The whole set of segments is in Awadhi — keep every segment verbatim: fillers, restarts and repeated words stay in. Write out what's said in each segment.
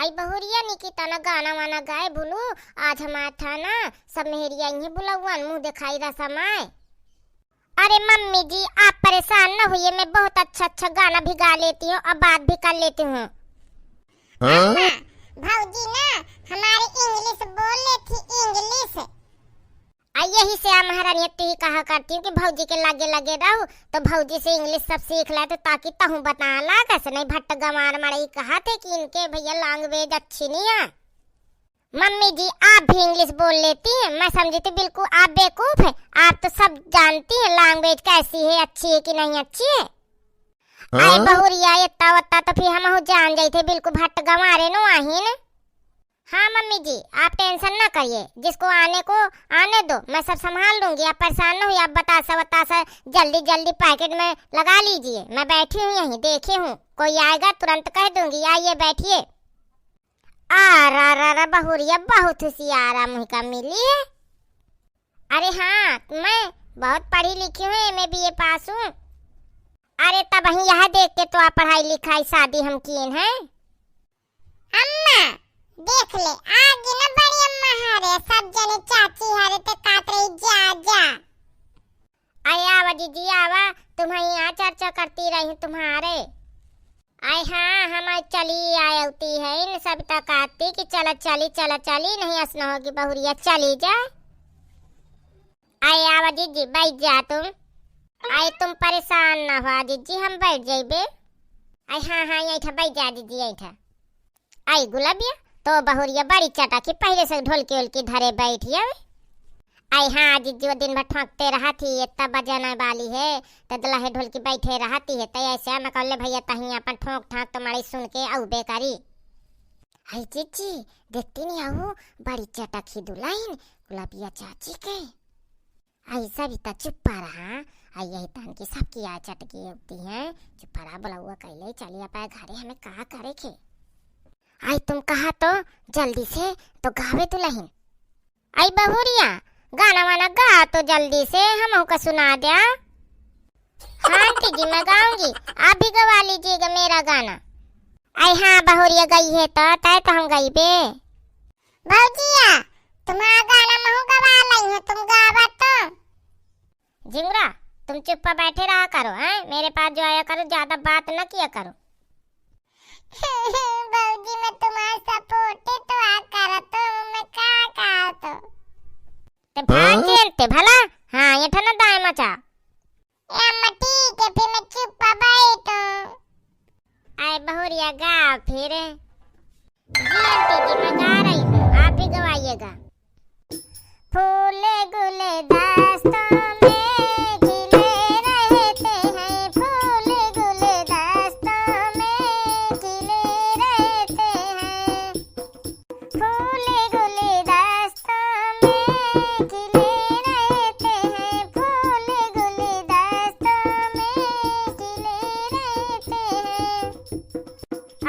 आई बहुरिया निकिता ना गाना वाना गाए भुलू, आज हमार था ना सब मेहरिया इन्हें बुलौवन मुँह दिखाई रसमाए। अरे मम्मी जी, आप परेशान न होइए, मैं बहुत अच्छा अच्छा गाना भी गा लेती हूँ और बात भी कर लेती हूँ। हाँ? अम्मा, भौजी ना हमारे English बोल लेती, English। आ यही से आ महारानी तू ही कहा करती हूँ कि भौजी के लागे लागे रहू, तो भौजी से English सब सीख ले, तो ताकि तहूँ बता लागस, नहीं भट्ट गंवार मड़ई कहा थे कि इनके भैया language अच्छी नहीं है। मम्मी जी, आप भी English बोल लेती हैं? मैं समझी थी बिल्कुल आप बेवकूफ हैं। आप तो सब जानती हैं language कैसी है, अच्छी है कि नहीं अच्छी है। हाँ? आए बहुरिया, इतना वत्ता तो फिर हमहू जान जाई थे, बिल्कुल भट्ट गंवारे नो आहिन। हाँ मम्मी जी, आप tension ना करिए, जिसको आने को आने दो, मैं सब संभाल लूंगी। आप परेशान ना होइए, आप बतासा वतासा जल्दी जल्दी packet में लगा लीजिए। मैं बैठी हूँ यहीं, देखी हूँ, कोई आएगा तुरंत कह दूंगी, आइए बैठिए। आ रा रा रा, बहुरिया बहुत होशियार आ मुहिका मिली है। अरे हाँ, मैं बहुत पढ़ी लिखी हूँ, M A B A pass हूँ। अरे तब हम यहाँ देख के तो आ पढ़ाई लिखाई शादी हम किए हैं। अम्मा, देख ले, आ गी ना बड़ी अम्मा हरे, सब जने चाची हरे ते कात रही, जा, जा। अरे आवा जीजी आवा, तुम्हें यहाँ चर्चा करती रही तुम्हारे। आए हाँ, हम आज चली आए होती है, इन सब तक आती कि चला चली, चला चली, नहीं अस न होगी बहुरिया, चली जा। आए आवा जीजी, बैठ जा तुम। आए तुम परेशान ना हुआ जीजी, हम बैठ जाइबे। आए हाँ, हाँ, यही था, बैठ जा जीजी, यही था। आई गुलाबिया, तो बहुरिया बड़ी चटाकी पहले से ढोलकी ओलकी धरे बैठी हवे। आई हाँ, जीजी वो दिन भर ठोंकते रहती, इतना बजाने वाली है, तो दलहे ढोलकी बैठे रहती है, तो ऐसे हम कहले भैया तहीं अपन ठोंक ठाक तुम्हारी सुन के अउबे करी। आई जीजी, देखती नहीं आऊ, बड़ी चटक ही दुल्हन गुलाबिया चाची के। आई सभी त चुप्पा रहा, आई यही तन की सबकी आ चटकी होती है, चुप्पा रहा, बुलौआ कैले चली अपने घरे, हमें का करे के। आई तुम कहा तो जल्दी से तो गावे दुल्हन। आई बहुरिया, गाना वाना गा तो जल्दी से, हमहू का सुना द्या। हाँ आंटी जी, मैं गाऊंगी, आप भी गवा लीजिएगा मेरा गाना। आई हाँ बहुरिया गई है तो तय तो हम गईबे। भौजिया, तुम्हारा गाना महू गवा लई है, तुम गावा तो। झिंगुरा, तुम चुप्पा बैठे रहा करो, हैं? मेरे पास जो आया करो, ज्यादा बात न किया करो। भौजी, मैं तुम्हारा support ही तो आ करत हूँ, मैं का कहा तो? ते भाग हाँ? के अंते भला? हाँ, ये ठना दाएं मचा। ए अम्मा, ठीक है, फिर मैं चुप्पा बैठूं। आए बहुरिया गा फिर। जी आंटी जी, मैं गा रही हूँ, आप भी गवाइएगा। फूल गुलदस्तों में खिले रहते हैं, फूल गुलदस्तों में खिले रहते हैं। फूल गुलदस्तों में खिले रहते हैं, फूल गुलदस्तों में खिले रहते हैं।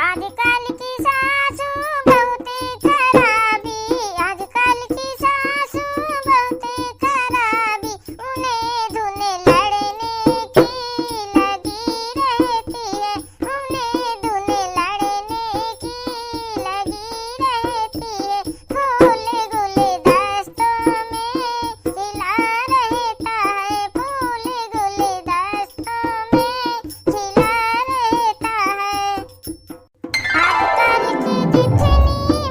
आजकल की सासू बहुत खराबी, आजकल की सासू बहुत खराबी, उन्हें धुन लड़ने की लगी रहती है, उन्हें धुन लड़ने की लगी रहती है। फूल गुलदस्तों में खिला रहता है, फूल गुलदस्तों में खिला रहता है। आजकल की जितनी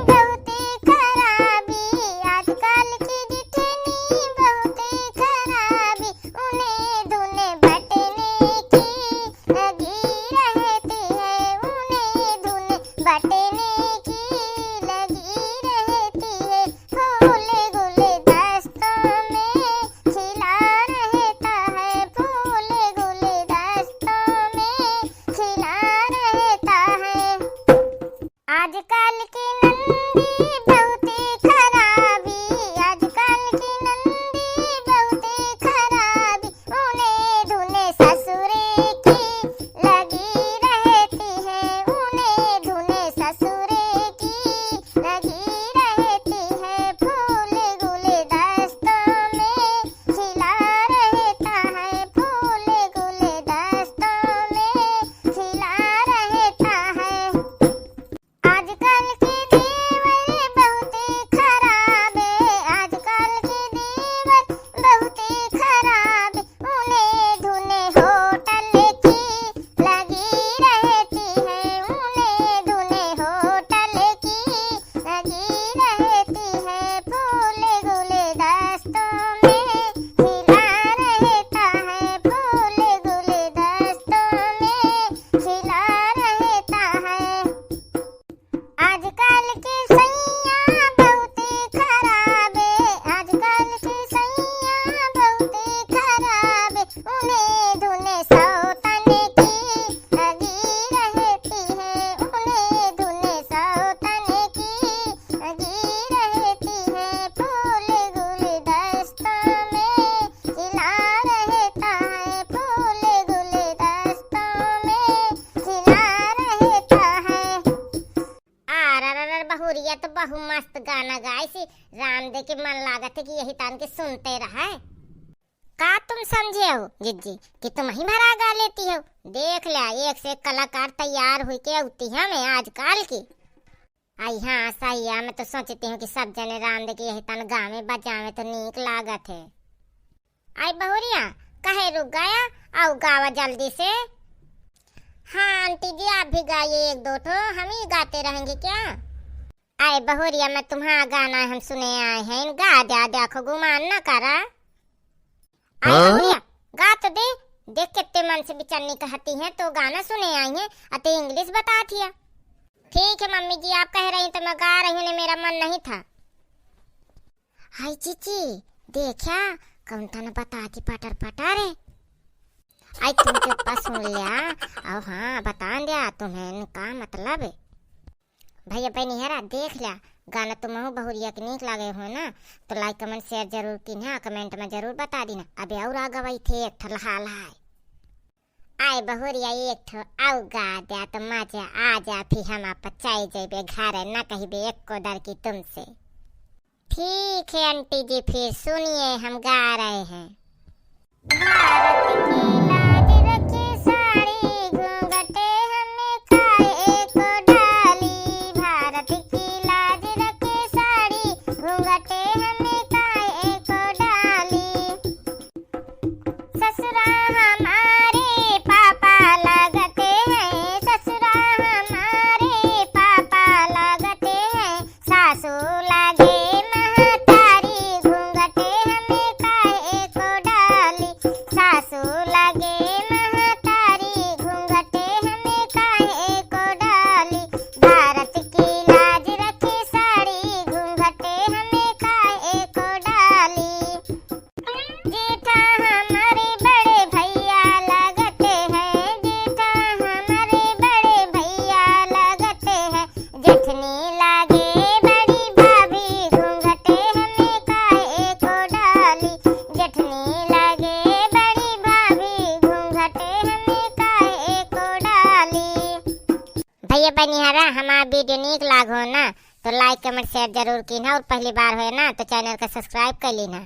बहुत खराबी, आजकल की जितनी बहुत खराबी, उन्हें धुन बटने की लगी रहती है, उन्हें धुन बटने की लगी रहती है। फूल गुलदस्तों में खिला रहता है, फूल गुलदस्तों में खिला रहता है। आजकल की नंदी बहुत खराबी, आजकल की नंदी बहुत खराबी, उन्हें धुन ससुरे की लगी रहती है, उन्हें धुन ससुरे की लगी रहती है। फूल गुलदस्तों में खिला रहता है, फूल गुलदस्तों में खिला रहता है। आजकल की के सैया बहुते खराबे, आजकल के सैया बहुते खराबे, उन्हें धुने सौतन की लगी रहती है, उन्हें धुने सौतन की लगी रहती है, फूल गुलदस्तों में खिला रहता है, फूल गुलदस्तों में खिला रहता है। आर, आर, आर, आर, बहुरिया तो बहु मस्त गाना गाइसी। राम दे के मन लागत है कि यही तान के सुनते रहे। का तुम समझे हो जिज्जी कि तुम ही भरा गा लेती हो? देख ल्या, एक से एक कलाकार तैयार हुई के अउती हैं में आजकल की। आई हाँ, सही है, मैं तो सोचती हूँ कि सब जने राम दे के यही तान गावे बजावे तो नीक लागत है। आई बहुरिया, कहे रुक गया, आओ गावा जल्दी से। हाँ आंटी जी, आप भी गाइए एक दो ठो, हम ही गाते रहेंगे क्या? आए बहुरिया, मैं तुम्हारा गाना हम सुने आए हैं, गा द्या, देखो गुमान न करा। आए हाँ? बहुरिया, गा तो दे, देख कितने मन से बिचन्नी कहती हैं, तो गाना सुने आई हैं, अते English बता थिया। ठीक है मम्मी जी, आप कह रही तो मैं गा रही हूँ, नहीं मेरा मन नहीं था। हाय चीची, देखा, कौन तन बताती पटर पटर है। आई तुम चुप्पा सुन लिया, और हाँ, बता दिया तुम्हें इनका मतलब। भैया बहनी हरा देख लिया, गाना तुमहू बहुरिया के नीक लागे हो ना, तो like, comment, share जरूर कीन्हा, comment में जरूर बता दीना। अबे और आ गवाई थे एक ठल हाल है। आए बहुरिया एक ठो आउ गा द्या तो मजा आ जा, फिर हम आप चाय जइबे घरे, ना कहिबे एको दर की तुमसे। ठीक है आंटी जी, फिर सुनिए, हम गा रहे हैं। भारत की लाज रखे साड़ी, घूंघटे हमें काहे को डाली। भारत की लाज रखे साड़ी, घूंघटे हमें काहे को डाली। ससुरा हमारे पापा लगते हैं, ससुरा हमारे पापा लगते हैं। सासू लागे महतारी, घूंघटे हमें काहे को डाली। सासू लागे महतारी, घूंघटे हमें काहे को डाली। भारत की लाज रखे साड़ी, घूंघटे हमें काहे को डाली। जेठा हमारे बड़े भैया लगते हैं, जेठा हमारे बड़े भैया लगते हैं। जेठनी लागे बड़ी भाभी, घूंघटे हमें काहे को डाली। जेठनी लागे बड़ी भाभी, घूंघटे हमें काहे को डाली। भैया बहनी हरा हमार video नीक लागो ना, तो like, comment, share जरूर कीन्हा, और पहली बार होए ना तो channel का subscribe कर लीन्हा।